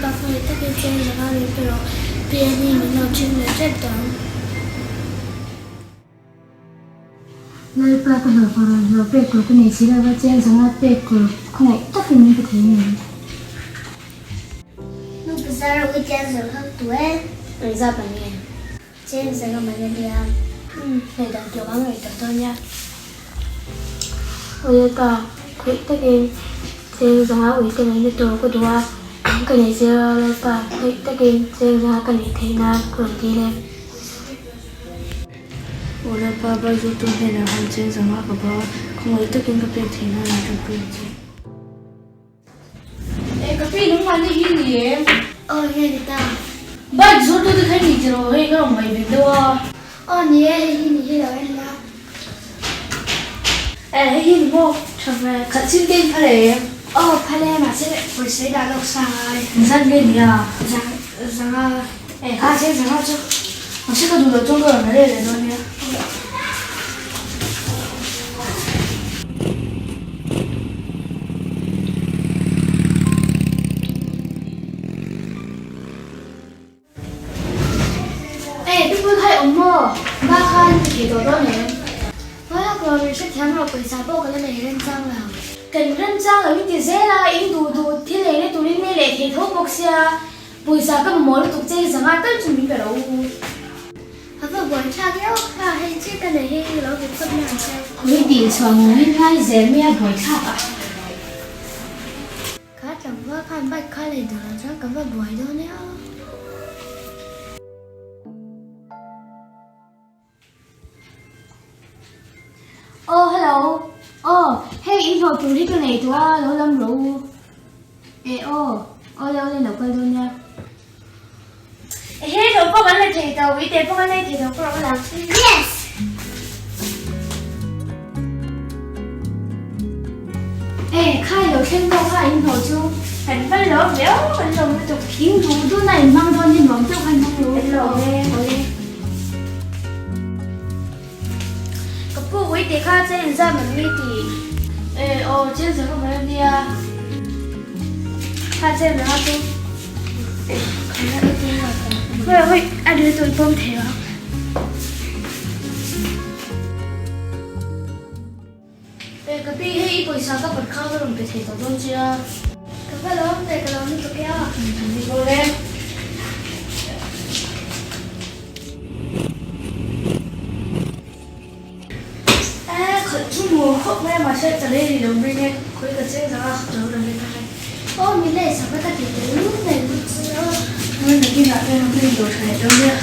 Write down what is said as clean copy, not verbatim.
Lalpa khawngaih takin cheng zanga min pe rawh. Pi Annie min lo ṭhin leh ṭep tawh ang. Lalpa ka hlawh ka rawn hlawh pek tur ka nei si lova cheng zanga pek tur khawngaih takin min pe thei ngei. Nu bazar a ui cheng zawrh hak tu e. Engzat an nge? Cheng zanga man a nia. Umm hei dan tur ang ngaih tawh dawn nia. Aw Lalpa khawngaih takin cheng zanga ui ka neihna tur ka duh a, ka nei zir a Lalpa khawngaih takin cheng zanga ka neih theih nan ka rawn dil e. Aw Lalpa, Baizawtu hnenah han cheng zanga ka ba a, khawngaih takin ka pek theih nan an ṭanpui ang che. E, ka pi nangmah ni hi ni em? Aw, nge ni ta? Bike zawrtu te kha i ni tiraw? Hei ka rawn ngaih ve deuh a. Aw ni e, hei hi ni hi lo en la. E, hei hi ni maw? Tha ve, khalh chim te in phal em? Aw, phal e, mahse pawisa i dah lawk sa ngai. Zan nge ni a? Zang, zanga. E, kha cheng zanga chu. Mahse ka duh loh chuan ka rawn la leh leh dawn nia. E, pi pui kha i awm maw? Ba khan i thei tawh dawn em? Ngawi lawk lo, min hrethiam rawh, pawisa pawh ka la nei remchang lo. Kan remchang lo i ti zel a, in duh duh thil ei na turin nei leh thei tho bawk sia. Pawisa ka mamawh lutuk che hi zanga tal chu min pe ro u. A va buai thlak eo kha, hei chi ka nei hi lo be phawt mai ang che. Khawi tih chhuah ngawngin ngai zel mai a buai thlak a. Kha tlangval khan bike kha lei duh loh chuan ka va buai dawn eo. Aw hello aw hei in hlawh tur hi ka nei tawh a lo lam rawh u e aw awle awle lo kal dawn nia ehe hlawh pawh kan la thei tawh ui te pawh kan lei thei tawh pawh rawh la yes e khai lo thleng pawh kha in hlawh chu kan va lo viau kan lo lutuk in duh dun a in hmang dawn hi nuam deuh khan hmang ru awle. Ka pu ui tih kha chen inzam an mi ti. E aw chen zang a mai ania. Kha chen zang a chu. Hoi hoi a dil tur pawm thei ang. E ka pi hei i pawisa ka pat kha ka rawn pe thei tawh dawn che a. Ka va lawm ve ka lawm lutuk e a. Ni dawn e. E khalh chu nuam khawp mai a mahse ka lei rih lo mai nge khawi ka cheng zang a ka lo la let ange. Aw mi lei sak a ka ti tel lut mai bawk che a. Nakinah te ka in dawr tha leh dawn nia.